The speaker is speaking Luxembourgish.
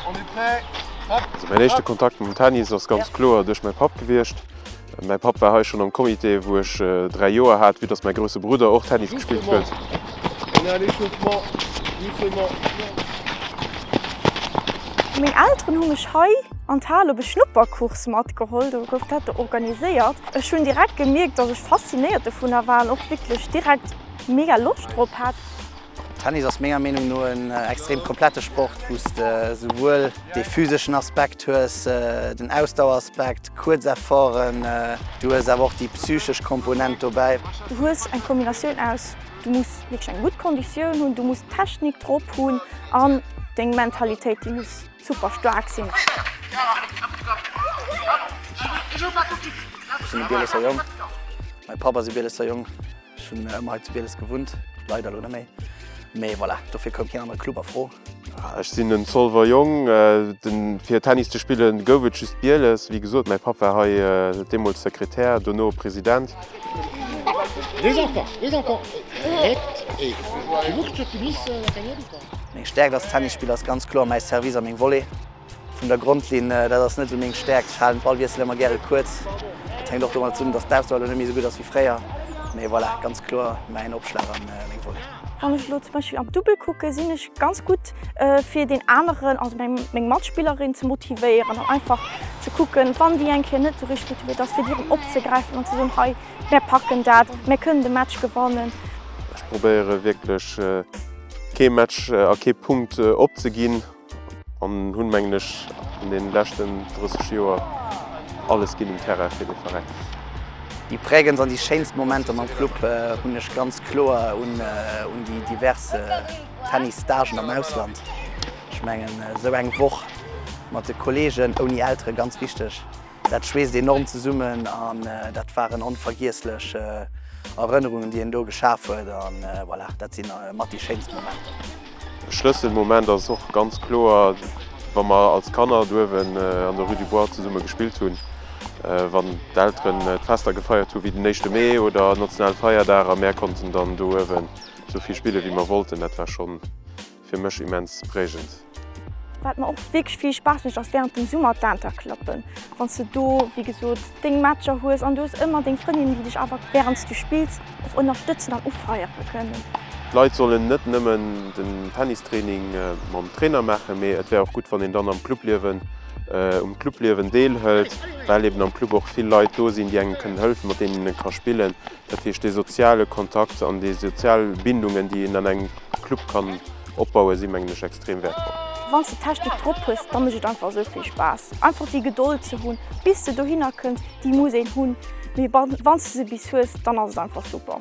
Also mäin éischte Kontakt mam Tennis ass ganz kloer duerch mäi Papp gewiescht. Mäi Papp war hei schonn am Comité wou ech 3 Joer hat, vue dass mäi grousse Brudder och Tennis gespillt huet. Meng Elteren hu mech hei an d'Hal op e Schnupperkurs matgeholl, do gouf dat do organiséiert. Ech hunn direkt gemierkt, dass ech faszinéiert dovunner war an och wierklech direkt mega Loscht drop hat. Tennis ass menger Meenung no en extrem komplette Sport, wou s de souwuel dee physeschen Aspekt hues, den Ausdaueraspekt, kuerz Efforten, du hues awer och déi psychesch Komponent dobäi. Du hues eng Kombinatioun aus, du muss wierklech eng gutt Konditioun hunn, du muss d'Technik drop hunn an deng Mentalitéit, déi muss super staark sinn. Ech sinn e Bielesser Jong, mäi Papp ass e Bielesser Jong. Ech hunn ëmmer hei zu Bieles gewunnt, leider elo net méi. Mee voilà, dofir koum keen anere Club a Fro. Ech sinn en Zolwer Jong. Fir Tennis ze spillen gouf et just Bieles. Wéi gesot, mäi Papp war hei deemools Sekretär, dono President. Meng Stäerkt als Tennisspiller ass ganz kloer mäi Service a meng Volley. Vun der Grondlinn, dat ass net esou meng Stäerkt. Ech halen d'Ballwiessel ëmmer gäre kuerz. Dat hänkt och domat zesummen, dass d'Ausdauer elo net méi esou gutt ass wéi fréier. Mee voilà, ganz kloer mäin Opschlag a meng Volley. Wann ech elo zum Beispill am Dubbel kucken, sinn ech ganz gutt fir deen aneren, also meng Matspillerin ze motivéieren an einfach ze kucken, wann déi eng Kéier net esou richteg motivéiert ass, fir déi erëm opzegräifen an ze soen, hei mär packen dat, mär kënnen de Match gewannen. Ech probéiere wierklech kee Match a kee Punkt opzeginn. An hunn, mengen ech, an den leschten 30 Joer alles ginn um Terrain fir de Veräin. Déi prägendst an déi schéinst Momenter mam Club hunn ech ganz kloer un déi divers Tennis-Stagen am Ausland. Ech mengen, esou eng Woch mat de Kollegen, ouni Elteren, ganz wichteg, Dat schweesst enorm zesummen an dat waren onvergiesslech Erënnerungen, déi een do geschaf huet. An voilà, dat si mat déi schéinst Momenter. E Schlësselmoment ass och ganz kloer, wa mer als Kanner douewen an der Rue du Bois zesumme gespillt hunn, wann d'Elteren d'Fester gefeiert hu wéi den éischte Mee oder Nationalfeierdag a mär konnten dann douewen esou vill spille wéi mer wollten. Dat war schonn fir mech immens prägend. Wat mer och wierklech vill Spaass mécht ass während dem Summer d'Interclubben. Wann s de do wéi gesot deng Matcher hues an du hues ëmmer deng Frëndinnen déi dech awer während s du spills och ënnerstëtzen an ufeiere kënnen. D'Leit sollen net nëmmen den Tennistraining mam Trainer maachen, mee et wär och gutt wann een dann am Clubliewen um Clubliewen deelhëlt, well eben am Club och vill Leit do sinn, déi engem kënnen hëllefen, mat deenen ee ka spillen. Dat heescht dee soziale Kontakt an déi sozial Bindungen, déi een an engem Club kann opbauen, si mengen ech extrem wäertvoll. Wann s de d'Technik drop hues, da mécht et einfach esou vill Spaass. Einfach déi Gedold ze hunn, bis de dohinner kënns, déi muss een hunn. Mee wann s de se bis hues, dann ass et einfach super.